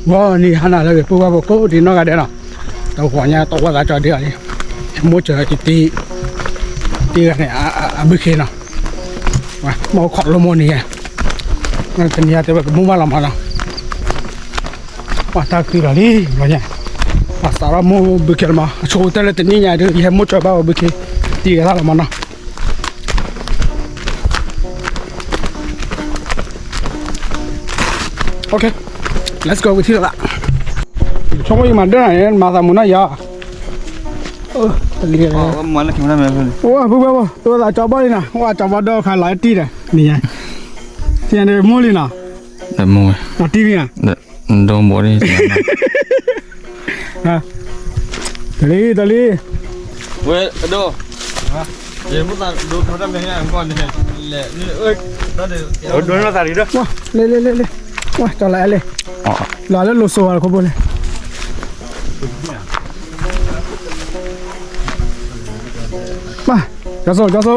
ဂီၤနံၤဟါနၤလၢအဂ့ၤ ပုၢ်ဝဲၢ်ဖိကိးဒံးနီၢ်ဂၤဒဲးနီၤ, တဂီၤညါတဝီသးကၠီဒံးအီၤလံ, မိၢ်စၢၤတံ တံဂၤန့ၣ် အဘုခ့နီၤ, မ့ၢ်ခိးလိမိၢ်နံၤ, တနံၤအံၤတဲဝဲကမူၣ်ဘၣ်လီၤမးနီၤ, ပှၤတၢ်ကုလီၤလံ, ဘျီညါ, ပှၤစးထီၣ်မိၢ်ဘုခ့လီၤမး, အဆိကတၢၢ်လၢတနံၤညါဒုး ယဟဲမိၢ်စၢၤဘၣ်ဝဲဘုခ့, တံဂၤသၣ်လီၤမးနီၤ. Okay, let's go with you. ဆိကမိၣ်ယမၤဒၢၣ်နၤန့ၣ် မၤသးမုာ်နီၢ်ယၤ, တလံၤ, အိၣ် ပုၢ်ဝဲၢ်ဖိ တဝဲသးကၠီဘီလံနီၤ, အိၣ်ကၠီဘီဒီးခါလီၤတံၢ်ဒီး, နံၤညါ, တံၤညါန့ၣ်မိၢ်လံနီၤ, တံၤမံၤဧါ, ဒိဘိဒ် တလံၤ တလံၤ, ဝဲအဒိ, လဲၤ, လဲၤ, လဲၤ, လဲၤ, လဲၤ, လီၤလၢလိၤစိၤဝဲခိၣ်ဖိလဲၣ်, ကၠီဆိ, ကၠီဆိ,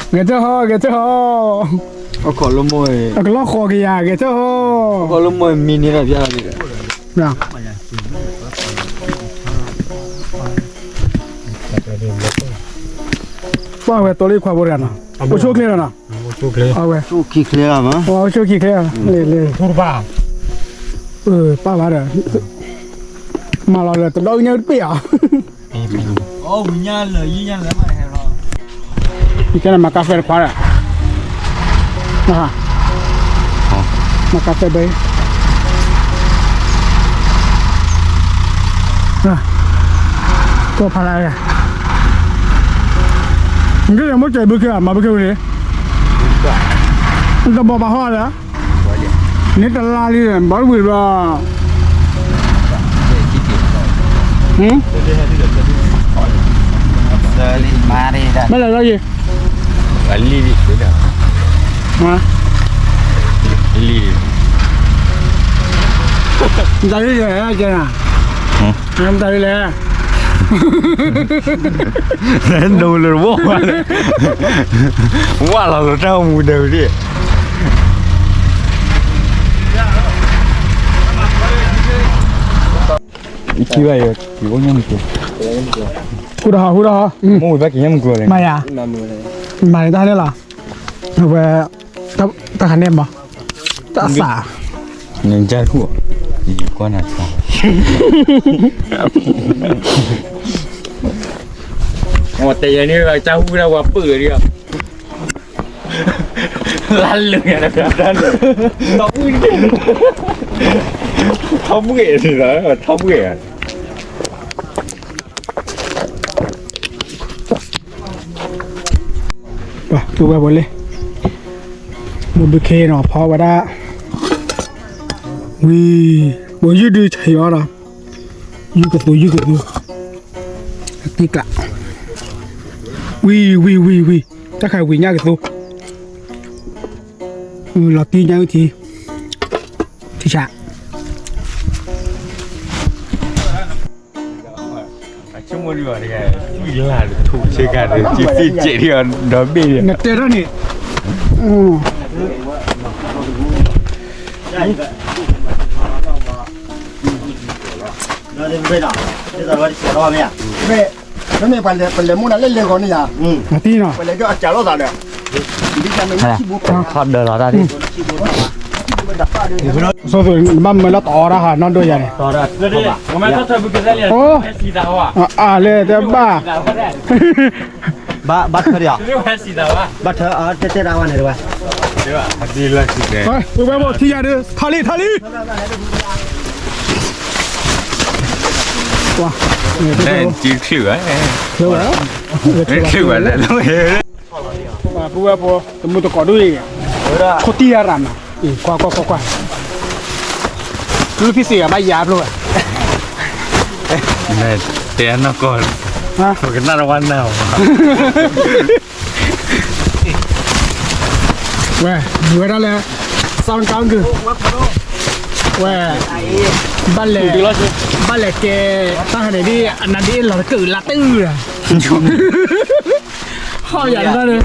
ဂဲၤထၢၣ်ဟီ, ဂဲၤထၢၣ်ဟီ, အကလီၢ်ဃီကယၤ ဂဲၤထၢၣ်ဟီ, မံၤန့ၣ်ဒီးဖျါလီၤန့ၣ်ဒီး ပှၤဝဲတိလၢခွါဖိတဂၤနီၤ, အိၣ်ဆိၣ်ချ့လီၤနီၤ, အဝဲ, အိၣ်ဆိၣ်ခံချ့လီၤမး, အိၣ်ဆိၣ်ခံချ့လီၤ, လံ, လံ, ပၢ်ဘၣ်ဒီး, မၤလီၤလၢတဒီအုၣ်ညၣ်တပ့ၢ်အီၤ ယကဲနမၤကါဖဲတခွါဒီး, မၤကါဖဲဘဲ, ကိးဖးလၢ, နကမိၣ်စၢၤဘုခ့ မၤဘုခ့ဝံၤန့ၣ်, နတဘီဘၣ်ဟီဒီး န့ၣ်တလါလံ ဘၣ်ဝံၤဘျီ, ဘၣ်လဲၤလီၤယံၤ, မတၤဒ်လဲၣ်, မတၤဒ်လဲၣ်, ဒိလၢဝီၢ်, ဝၢ်လီၤလီၤတၢ်အိၣ်မူဒၢးဒ် အံၤဘၣ်ယိၤ က့ၤအိၣ်ညၣ်မုၢ်ကျိၤ, ဟူဒီးဟီ ဟူဒီးဟီ, မ့ၢ်ဝံၤဘၣ်က့ၤညၣ်မုၢ်ကျိၤလဲၣ်, မၤယၤ, မၤန့ၣ်တၢ်န့ၣ်လီၤ, အဝဲ, တၢ်ခါန့ၣ်မး, တၢ်သး, နကၢ်တခူၣ်, ယကွၢ်နၤသး, တဲယၤန့ၣ် ကၢ်ဟူဒီးဝဲပုၢ်ဒီး လါလၢညါတၢ်န့ၣ်, ထီၣ်ပှံၢ်, ထီၣ်ပှံၢ်, ထီၣ်ပှံၢ်, ပှၤတူၢ်ဝဲဖိလံ, မိၢ်ဘုခ့နီၤ ဖီဝဲဒၣ်, ဝံၤ, ဘိယုၢ်ဒုးဆံးအီၤဒီး, ယုၢ်ကသူ ယုၢ်ကသူ, တံကျး, ဝံၤ ဝံၤ ဝံၤ ဝံၤ, တၢ်ခါဝံၤညၣ်ကသူ, လီၤတံၢ်ညၣ်အုၣ်ထံ, ထံဆး အဆိကမိၣ်ဒ်အီၤတဂၤ, ဝံၣ်လၢ်တထူၣ်ဆ့ကၤဒီး ကံသံၣ်စဲးဒ်အီၤဒီဘ့ၣ်, နတဲထီၣ်န့ၣ်, မ့ၢ်ပလဲၤမူနၤလဲၣ်လဲၤဂီၤန့ၣ်ယၤ, မတံၢ်နီၤ, ပလဲၤဒီးအစးလိာ်သးဒီး, ထီၣ်ဒၢးလီၤတၢ်ဒ် ဆိ နဘၣ်မၢလၢတအီဒၣ်ဟးနီၢ်ဒိၣ်ယၤန့ၣ်, အိၣ်, အါလဲၣ်တဲဘၣ်, ဘၣ်ထၢဒီး, ဘၣ်ထၢ, တဲတဲဒၣ်ဝဲန့ၣ်တဝဲ, ဝဲဖိထံယၤဒုး ထီၣ်လံ ထီၣ်လံ, ဝဲ, ဝဲ, ပုၢ်ဝဲၢ်ဖိ တမုာ်တကိးဒိၣ်အံၤ, ခိၣ်တံၢ်ယၤရၤမး, ကွၢ်ကွၢ်ကွၢ်ကွၢ်, လူဖံစံးဂၤဘၣ်ယၤဖျိဝဲ, တဲနီၢ်ကီၢ်, ပကနၣ်တဝါနၢ်, ဝဲ, ဝဲဒၣ်လၢ စီၤကၠီကုၢ်, ဝဲ, ဘၣ်လဲၤ, ဘၣ်လဲၤကဲ, တၢ်ဟးန့ၣ်ဒ် အနၤဒ်လီၤတကုာ်လၢတၢ်အုၣ်, ဟီၣ်ယၤန့ၣ်,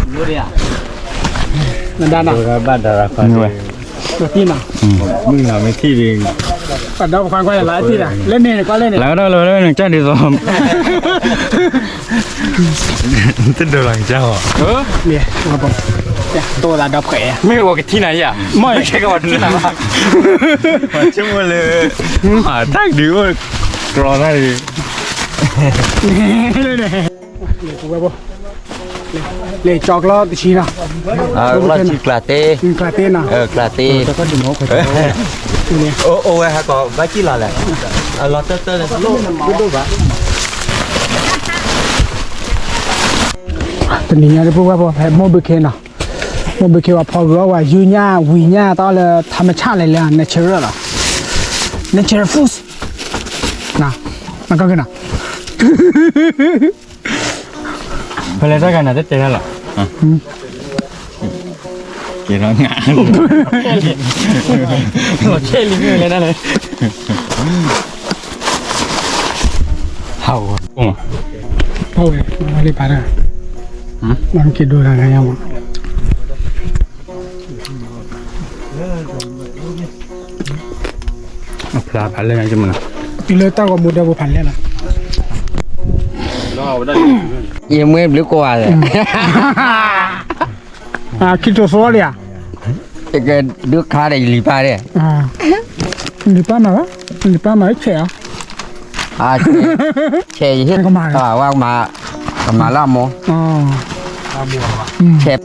နဒါနၤ, ဘၣ်ဒါရၤခွါ, မ့ၢ်ထံၣ်ဒီး ဒီးပခွါကွၢ်လၢအထံၣ်တၢ် လၢန့ၣ်ကွၢ်လၢန့ၣ် လၢကဒီးလၢနကစၢ်ဒ်သိး တဒိးလီၤကစၢ်ဟီ တိၢ်သးဒီဖှဲး မ့ၢ်ဝဲကထံၣ်နၤယၤ မ့ၢ်ကဲကဝဲထံၣ်နၤဘၣ် ဆိကမိၣ်လၢ တၢ်ဒုးအိၣ် ကလီတၢ်ဒုး လဲၤကၠီကျီတဆံနီၤ လီၢ်ဆံကျးတ့ ကျးတ့နီၤ ကျးတ့ အိၣ်ဝဲဟးကီးဘၣ်ကံၣ်လီၤလဲၣ် အလီၤတၢ်တၢ်လၢဒိၣ်ဒိၣ်ဘၣ် တနံၤညါဒ်ပုၢ်ဝဲၢ်ဖိ ဖဲမိၢ်ဘုခ့နီၤ မိၢ်ဘုခ့ဝဲဖီဂုာ်အီၣ်ဝဲ ယုၢ်ညၣ်ဝံၤညၣ်တၢ်အီၣ်လၢ ထါမဆၣ်လဲၣ်လၢ natural လီၤ natural foods နီၤ နကီၢ်က့နီၤ ဖဲလဲၣ်တၢ်ဂၤနၤတတဲတၢ်လီၤ ကဲထီၣ်ငါ ဆဲးလံမ့ၢ်လဲၣ်တၢ်လဲၣ် ဟးဂီၤ ပဝဲ မၤလံပာ်တၢ် မၤက့ၤဒိတၢ်ဂၤညါမး အဖျါဖးလဲၢ်ညါကမနၤ တုၤလၢတၢ်ဂီၤမူဒၢပူၤဖးလဲၢ်လီၤ ယမွဲဘျုးကွာ်လဲၣ် ခံတိၤသိလံဧါ တကဒုးခါဒီးယလံၤပၢ်ဒီး လံၤပၢ်မၤဘၣ် လံၤပၢ်မၤဆဲးဧါ ဆဲးယဟ့ၣ် ဝဲကမၤ ကမၤလၢအမိၢ် ဆဲး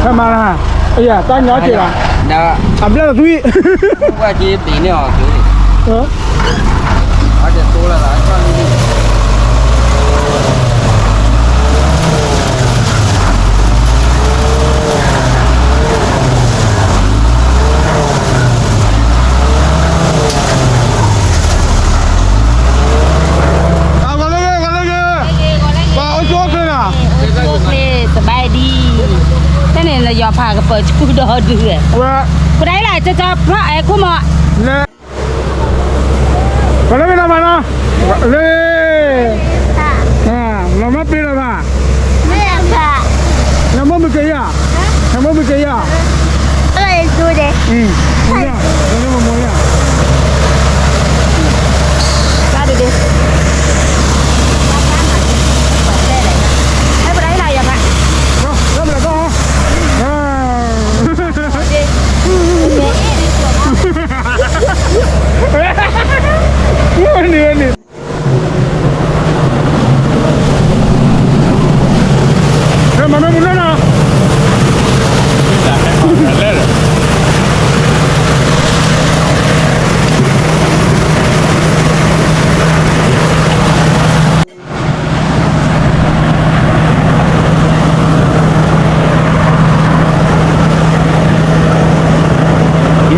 ဖဲမၤလၢ အယၤတၢ်ညီက့ၤလီၤ အဘျဲၣ်သွံၣ် ဝဲက့ၤဘ့ၣ်န့ၢ်အီၤက့ၤ အတသိလၢ စဘၢၣ်ဒံ တၢ်န့ၣ်လၢယွၤဖးကပၢၤဆူဒီဒုဝဲ ပဒၣ်အံၤလၢကၠီကၠီဖျီအဲခိၣ်မး ပှၤလၢမ့ၢ်တၢ်မၤနီၤ လၢ လီၤမၢ်ပ့ၤလီၤဘၣ် နမိၢ်မုၢ်ကယၤ နမိၢ်မုၢ်ကယၤ လၢမမိၢ်ယၤ န့ၣ် မၤမ့ၢ်မနုၤနီၤ န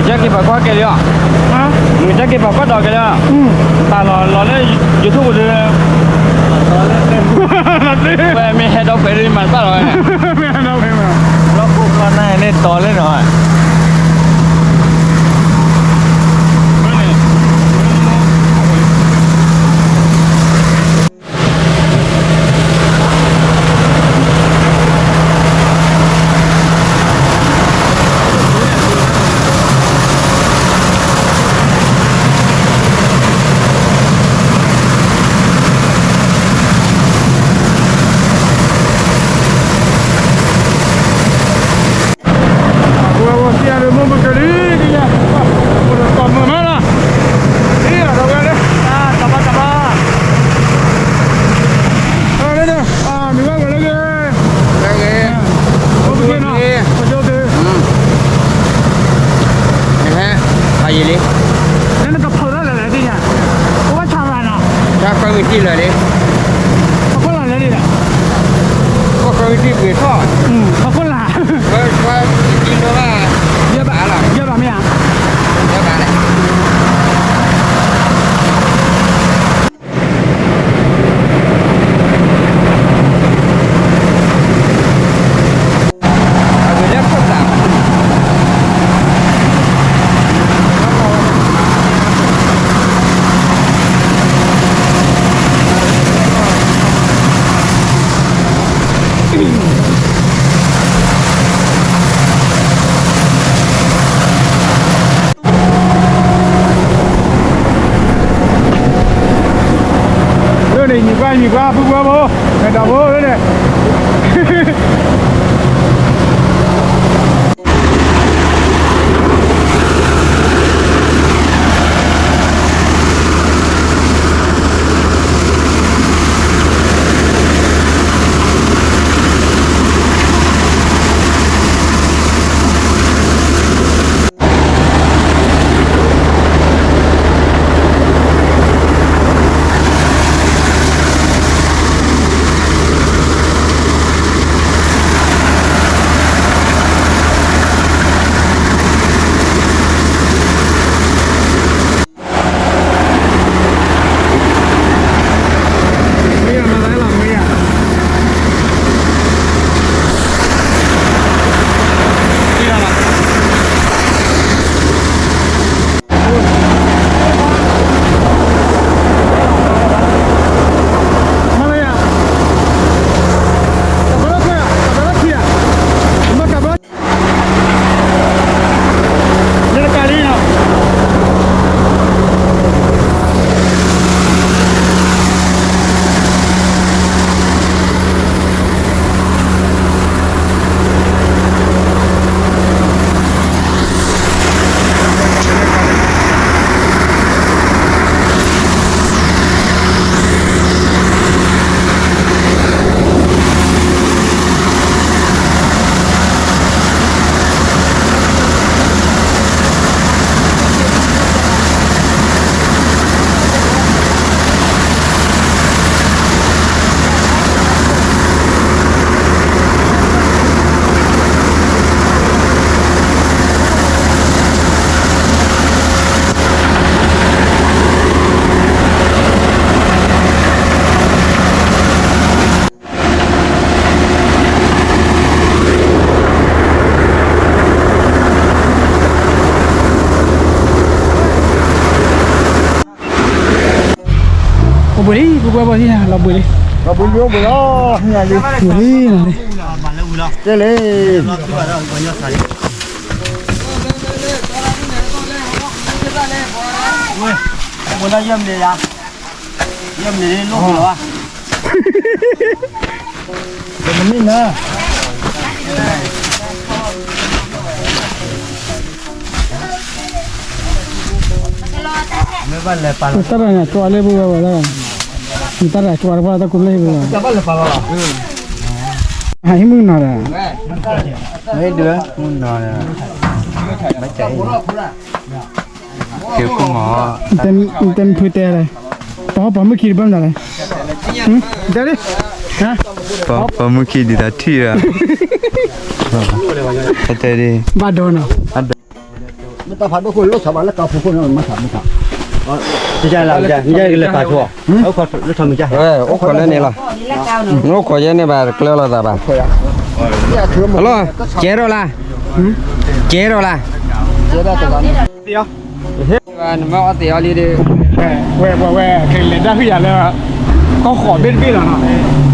ကက့ၤပာ်ကွၢ်ကဲလံဧါ, နကက့ၤပာ်ကွၢ်ဒီးကဲလံဧါ, တၢ်လီၤလီၤလၢ YouTube ပူၤဒီး ဝဲမ့ၢ်ဟဲဒီးဖဲမၤတဘၣ်လီၤ, ဘျီခိၣ်ဘျီနၢ်န့ၣ်တီၤလၢနီၤ. နဟဲ ဖးယံာ်လံ, ဆါခွဲမံၤတံၢ်လၢာ်လံ, ခွဲမံၤတံၢ်ပှ့ၤထီၣ်, ခွဲမံၤတံၢ်လၢာ်, ယဘၣ်မ့ၢ်ဧါ, ယဘၣ်လဲၣ်. အဝဲလၢခိၣ်သၣ် လီၤဘှံးလံ ပှၤဘၣ်သ့ၣ်ညါ လီၤဘှံးလံ, လီၤဘှံးလံ အိၣ်ဘှံးလီၤ လီၤဘှံးလံ ကဲလံ ဘိးလၢယမ့ၢ်ယါ ယမ့ၢ်လိၣ်ဘၣ် တမ့ၢ်န တၢ်တၢ်န့ၣ် ကွၢ်လၢပူၤဝဲဝဲ, တၢ်တၢ်ကွၢ်တပှၢ်တၢ်ကူၣ်လၢဟံၣ်ပူၤ, ဟံၣ်မုၢ်နီၤဒီး, မ့ၢ်ဒုးမုၢ်နီၤဒီး, ကဲ, နတဲနဖုတဲလဲၣ်, ပှၤမုၢ်ခံတဘၣ်မနုၤလဲၣ်, တဲလံ, ပှၤမုၢ်ခံဒုးတၢ်ထံၣ်ဧါ, တဲဒ်, ဘၣ်ဒိနီၤ မ့ၢ်တၢ်ဖးဒိၣ်ခိၣ်လၢဆီဘၣ်လၢကီၢ်ပူၤခိၣ်န့ၣ် မ့ၢ်ထးမ့ၢ်ထး, တကလၢ်, နကလဲၤပာ်ဆိ, လၢဆီမ့ၢ်က, အိၣ်ခိးလၢန့ၣ်လီၤ, နအိၣ်ခိးယဲန့ၣ်ဘၣ် တကျၢလီၤသးဘၣ်, ဟလီၤ, ကဲထီၣ်လၢ, ကဲထီၣ်လၢ, နမ့ၢ်အီၣ်သ့ၣ်အီၤလံဒီး, ဝဲ, ဝဲ, ဝဲ, ကလဲၤတၢ်ဖံးယၤလၢ ကီၢ်ဃိးဘ့ၣ်တဘ့ၣ်လီၤနီၤ,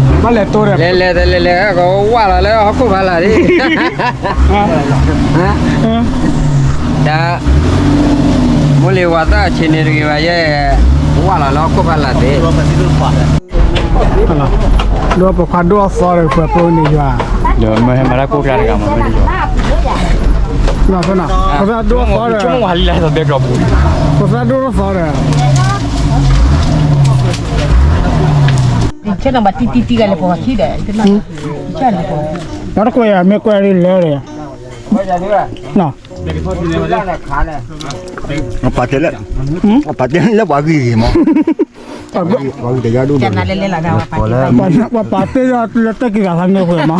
ဘၣ်လဲၤတိဒီး, လဲၤလဲၤလဲၤလဲၤ ကဝၢ်လီၤလၢဟီၣ်ခိၣ်ဖးလၢ်ဒၣ်, တၢ်, မိၢ်လံၤဝၤသၣ်ဆ့န့ၣ်တဂ့ၤဘၣ်ယဲ, ကဝၢ်လီၤလၢဟီၣ်ခိၣ်ဖးလၢ်သ့ၣ် ဒိၣ်ပိာ်ခွါဒိၣ်အသီဒီး ပှၤပိာ်န့ၢ်ယွၤ, ဒီးမ့ၢ်ဟဲမၤတၢ်ကိၢ်ကျါတဂၤမ့ၢ်, ဖိသၣ်ဒိၣ်အသီဒီး, ဖိသၣ်ဒိၣ်အသီဒီး, ဆဲနဘၣ်တံၢ်တံၢ်တံၢ်ဂၤလၢပှၤခံဒီး, ပှၤတကွဲးယၤ မ့ၢ်ကွဲးလၢလဲၣ်, ပာ်တဲလၢ, ပာ်တဲလၢပှၤဂ့ၤဂ့ၤမး ပှၤပာ်တဲလၢတၢ်က့ၤဂၤဖးန့ၣ်ဝဲမး,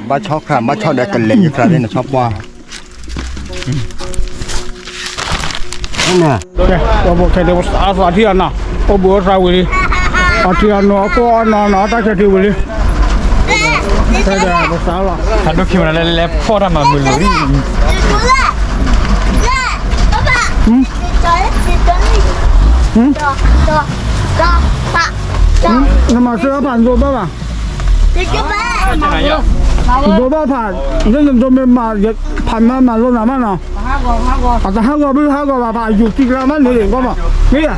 ဘၣ်ဆီခရၣ် ဘၣ်ဆီဒီးကလဲၤယခရၣ်သ့ၣ်န့ၣ် ဆီပှၢ်, ပှၤဖိခဲဒၣ်ပသးအသးထံၣ်အနီၤ, အိၣ်ဘှံးအိၣ်သါဝံၤလံ, အထံအနီၤ အကိၢ်အနီၤနီၤ တၢ်ဆၢထံဝံၤလံ, ခဲဒၣ်ပသးလီၤ, ဖးဒိၣ်ခံမနုၤလဲၣ် လဲၤဖီၣ်တၢ်မၤမုာ်လိာ်ဒ် နမၤစၢၤအဖးဒိၣ်ဘၣ်ဘၣ်, ဒိၣ်ဘၣ်ဖး, လၢနဒိးမ့ၢ်မၤ, ဖးမၤမၤလိနၤမးနီၤ, အတဟးဂီၤဘၣ်ဟးဂီၤဘၣ်ဖးယူၤတံၢ်ကျါမးန့ၣ်, မ့ၢ်ယၤ, မ့ၢ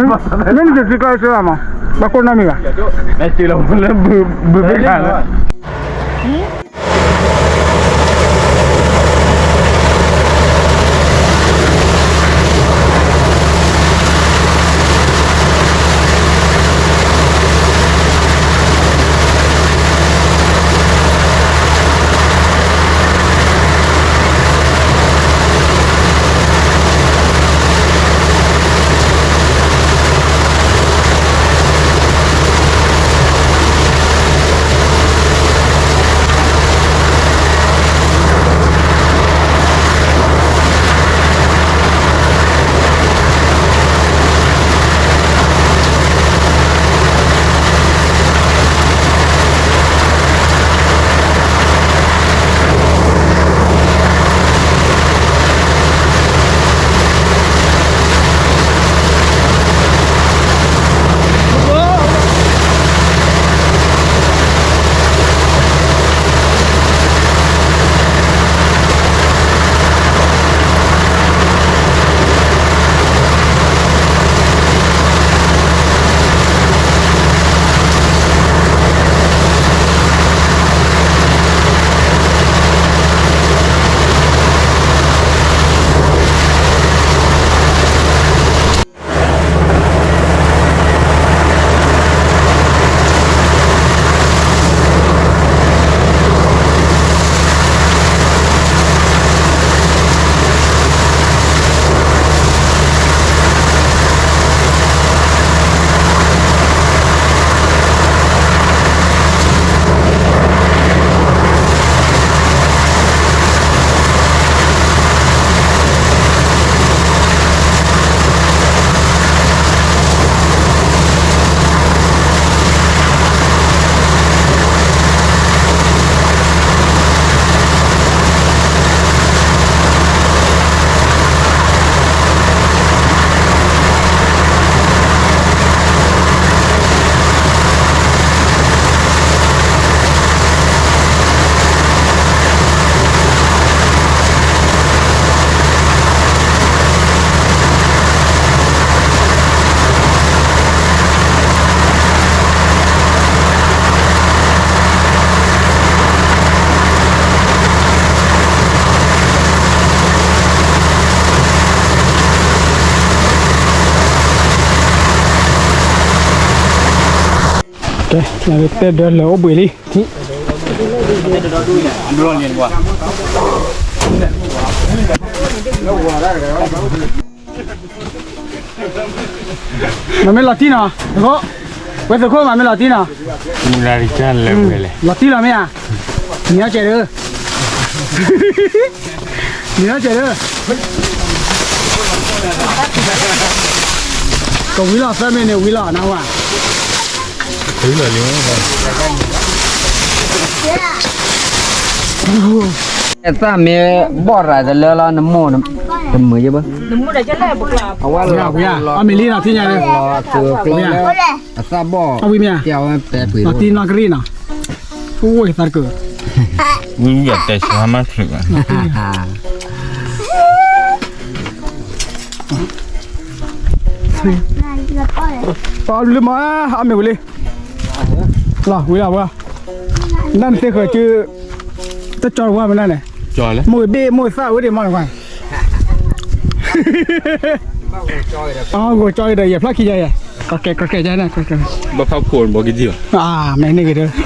်နတံၢ်ကျါစၢၤမး, ဘၣ်ကိးနီတမံၤဘၣ် လၢဘုဘ့ၣ်ခါလၢ တဲဒၢလၢအိၣ်ဘှံးလံ, မ့ၢ်လီၤတံၢ်နီၤ, ဝဲသုးခိၣ်မးမ့ၢ်လီၤတံၢ်နီၤ, လီၤတံၢ်လီၤမ့ၢ်ဧါ, နံၤဟီကဲးဒၢ, နံၤဟီကဲးဒၢ, ကဝံၤလီၤသၢမံးနံးန့ၣ်ဝံၤလီၤနဝဲ, သၣ်မ့ၢ်ဘီၣ်ရၤတလၢလီၤ နမိၢ်တမုာ်ယဘၣ်, အဝဲလီၤ, အမ့ၢ်လံနီၤထံၣ်ညါန့ၣ်, အသၣ်ဘီၣ်, အဝံၤမ့ၢ်ဧါ, လီၤတံၢ်နီၢ်ကရံၣ်နီၤ, အိၣ်ဝဲသးတကၢၢ်, ဝံၤတဲဆၢမၤချုးဘၣ် ပအီၣ်ဘျုးမး, အီၣ်မ့ၢ်ဝံၤလံ, လီၤဝံၤလီၤဝဲ, နနသ့ၣ်ဃၢၤစု, တကၠီတဝါမနုၤန့ၣ်, မိၢ်ဘ့ၣ်မိၢ်သၣ်ဝဲဒၣ်မးန့ၣ်ကွၢ်, အဂီၤကၠီဒီးယဲၢ်ဖျါခံယဲၢ်, ကီကဲကီကဲယဲၢ်န့ၣ်, ဘၣ်ဖးခိၣ်ဘီကံဒံၣ်ဘၣ်, မ့ၢ်န့ၣ်ဂ့ၤဒီး,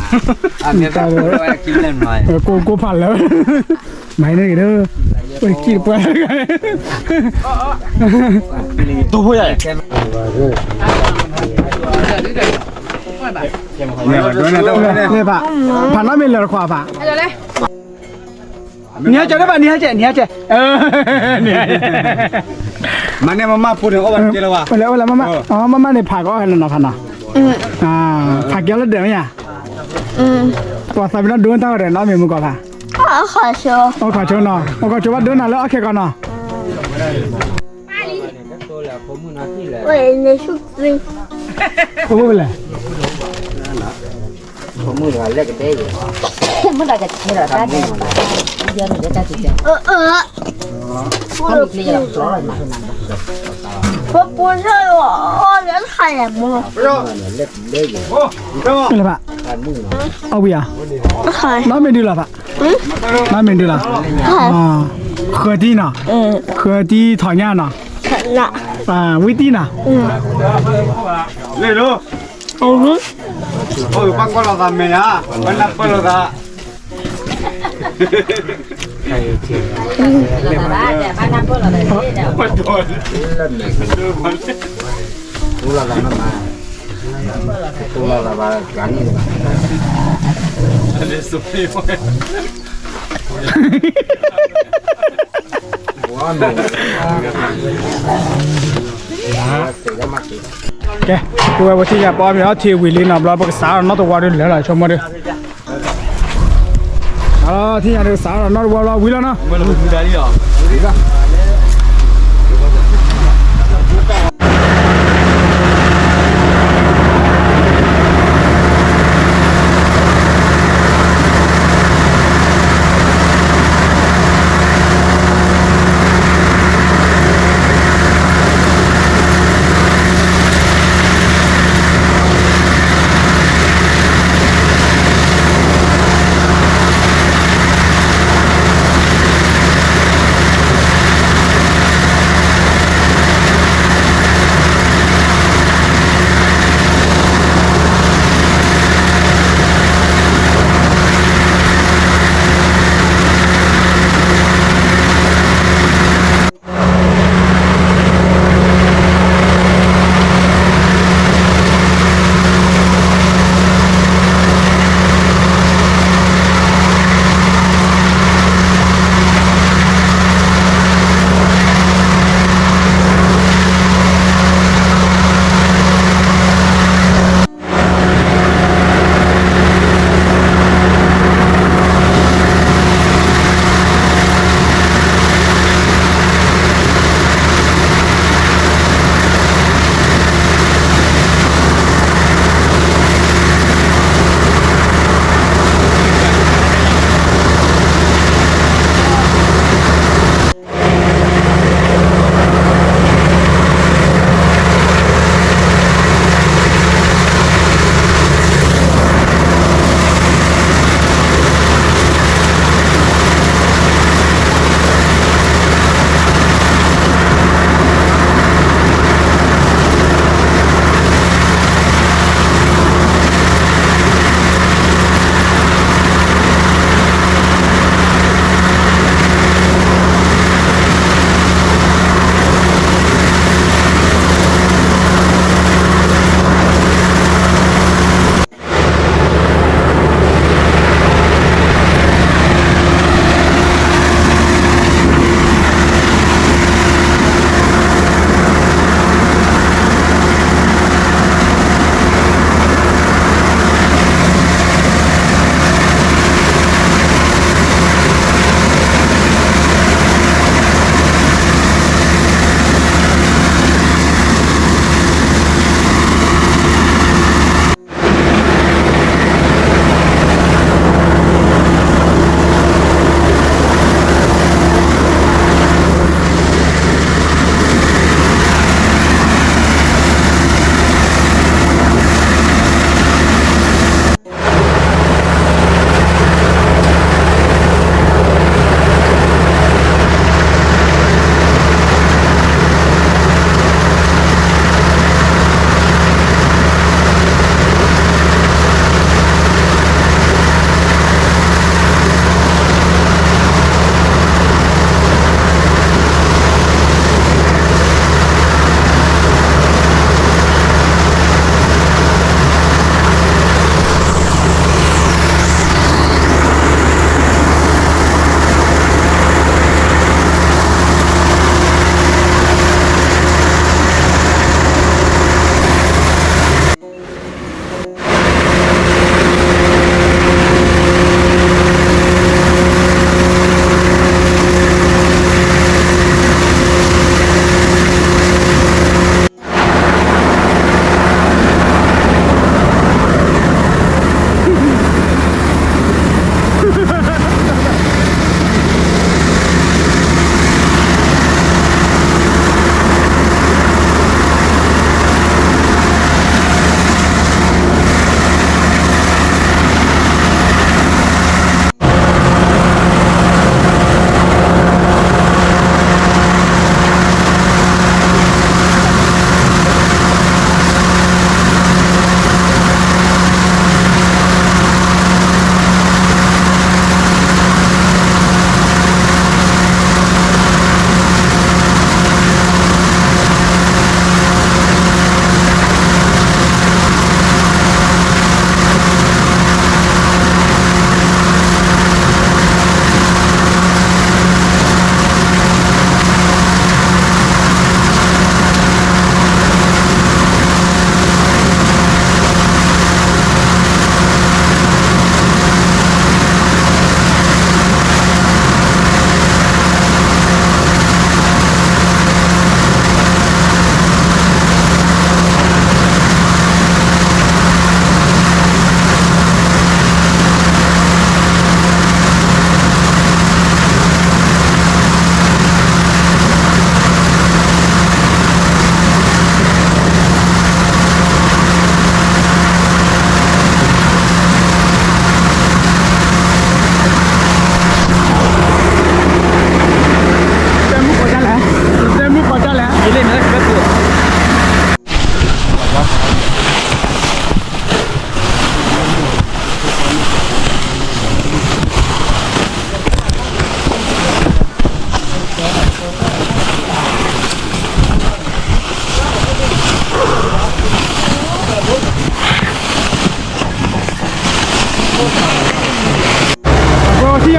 ကိၢ်ဖးလၢ မၤန့ၢ်က့ၤဒီး, ဝဲကံၣ်တပှၢ်, တိၢ်ဖိယါ, ဖးနီတမံၤလၢတခွးဖး, နံၤဟဲကဲးဒၣ်ဘၣ် နံၤဟဲကဲး နံၤဟဲကဲး, မၤန့ၢ်မမၢ်ဖိန့ၣ် အိၣ်ဘၣ်ကဲလၢၤဘၣ်, အိၣ်လၢမမၢ်, မမၢ်န့ၣ်ဖးကီးဟဲလၢနီၤဖးနီၤ, ဖးကဲလၢဒၢးမ့ၢ်ဧါ, ပှၤသးပ့ၤနီၣ်ဒိတၢ်ဝဲဒီး နီတမံၤမုၢ်ကီးဖး အိၣ်ခိးဆိနီၤ, အိၣ်ခိးဆိဘၣ်ဒိနၤလၢအီၣ်ခဲကီးနီၤ, အိၣ်လဲၣ်, လၢဘၣ်, အဝံၤဧါ, နီတမံၤဒုလီၤဖး, နီတမံၤဒုလီၤ, ဃၢၤတံၢ်နီၤ, ဃၢၤတံၢ်ထီၣ်ညၣ်နီၤ, ဝံတံၢ်နီၤ, လ့ၣ်ဒိၣ်, အိၣ်ပၢ်ကွၢ်လိာ်သးမဲာ်ညါ, ပၢ်နၢ်ပၢၢ်လိာ်သး ကဲ, ပဝဲပထံၣ်ညါပအီၣ်မ့ၤအီထံဝံၤလံနီၤ, ဘျီပကစးထီၣ်နီၣ်တဝီဒုလၢာ်လီၤ ဆိကမိၣ်ဒု, ထံၣ်ညါဒုးစးထီၣ်နီၣ်တဝီဘျီဝံၤလီၤနီၤ.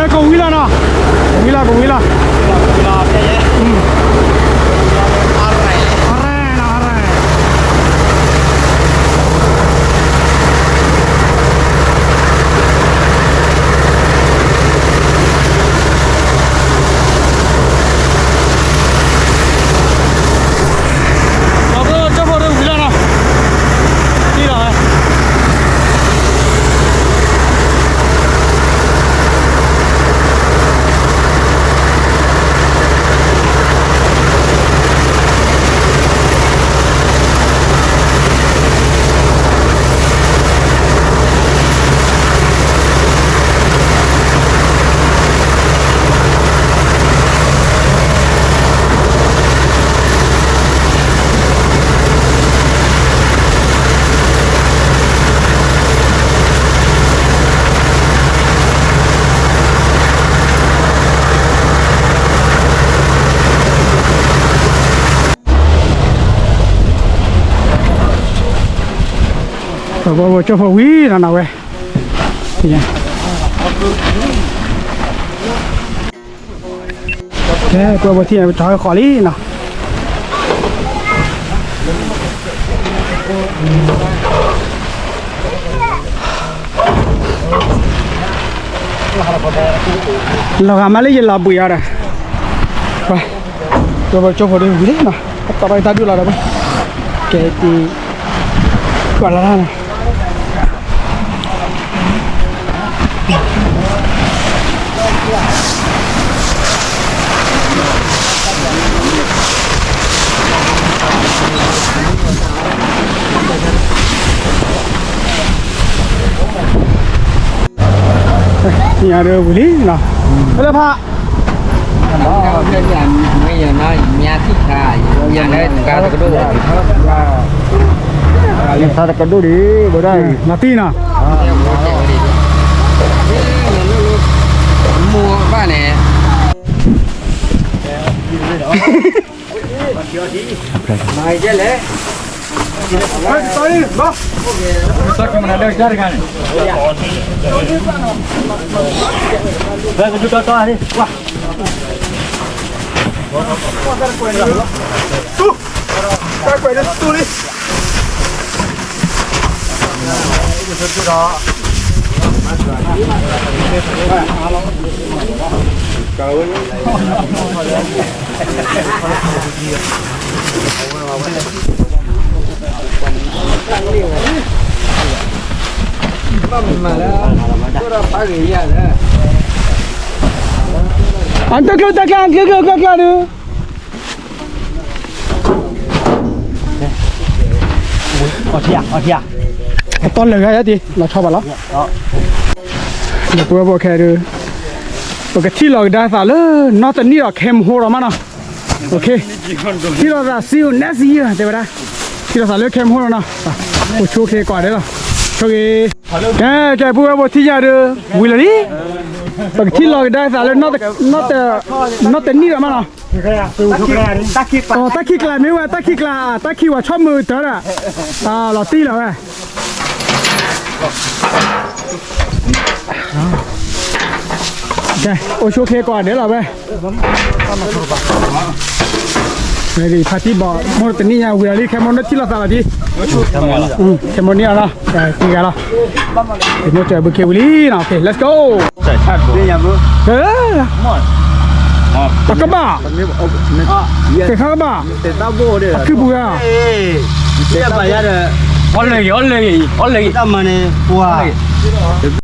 ကဝံၤလီၤနီၤ, ကဝံၤလီၤ ကဝံၤလီၤ, အရၢၣ်နီၤ အရၢၣ်. ပှၤဘၣ်ကၠိဖိဝံၤနီၤ နဝဲ, ကဲ ပှၤဘၣ်ထံၣ်န့ၣ် ပထီၣ်ဃီလံနီၤ. လီၤဂာ်မးလၢယလီၤဘှံးအီၤဒီး, ပှၤဘၣ်ကၠိဖိဒီးဝံၤလံနီၤ, ပတီၢ်ထီၣ်တၢ်ဒုးလီၤဒီး, ကဲတံၤ, ကွၢ်လၢ်လၢ်နီၤ. ညါဒီးဝံၤလံနီၤ, ဖဲလၢဖး မ့ၢ်ယၤနၤ ညါထံၣ်ခါ, ညါလၢတကးတကဒိၣ်, ထါတကဒိၣ်ဒံး ဘၣ်ဒၣ်, နၤတံၢ်နီၤ, မိၢ်ဘၣ်န့ၣ် မၤကဲလဲၣ်, တၢ်ကွဲးလၢတူၢ်လံ. အတၢ်ကျိၣ်တၢ်ကျၣ် အတၢ်ကျိၣ်တၢ်ကျၣ်ဒုး, အီထံဧါ အီထံဧါ, အတီၢ်လၢာ်ဂၤယါတံၢ် လီၤဆီဘၣ်လီၤ. ဒီပုၢ်ဝဲၢ်ဖိခဲဒုး, ပကထံၣ်လီၤကဒါသးလၢ နီၢ်တနံၣ်ဒီး ခဲမဟိဒီးမးနီၤ. ထံၣ်လီၤသး see you next year တဲဝဲဒၣ်, ထံၣ်လီၤသးလၢခဲမဟိဒီးနီၤ, အိၣ်ဆူၣ်အိၣ်ချ့ကိးဂၤဒဲးလီၤ, ဆိၣ်ဂ့ၤ. ကဲ ကဲ ပုၢ်ဝဲၢ်ဖိထံၣ်ညါဒီး ဝံၤလီၤလံ, ပကထံၣ်လီၤကဒါသးလၢ နီၢ်တနံၣ်ဒီးမးနီၤ. တၢ်ခံးကျါမ့ၢ်ဝဲ တၢ်ခံးကျါ တၢ်ခံးဝဲဆီၣ်မုာ်တၢ်ဒီး, လီၤတံၢ်လီၤဝဲ. ကဲ အိၣ်ဆူၣ်အိၣ်ချ့ကိးဂၤဒဲးလီၤဝဲ. ဖါတံၢ်ဘီၣ် မိၢ်တနံၣ်ညါဝံၤလီၤလံ ခဲမိၢ်နီၢ်ထံၣ်လိာ်သးလီၤတံၢ်, ခဲမိၢ်နံၣ်အီၤနီၤ, တံၢ်ဂၤလီၤ, မိၢ်စၢၤဘုခ့ဝံၤလံနီၤ, let's go. အကဘၣ်, ကခါကဘၣ်, အခုပူၤဧါ, အီလၢဂ့ၤ အီလၢဂ့ၤ, တၢ်မၤန့ၣ် ပှၤ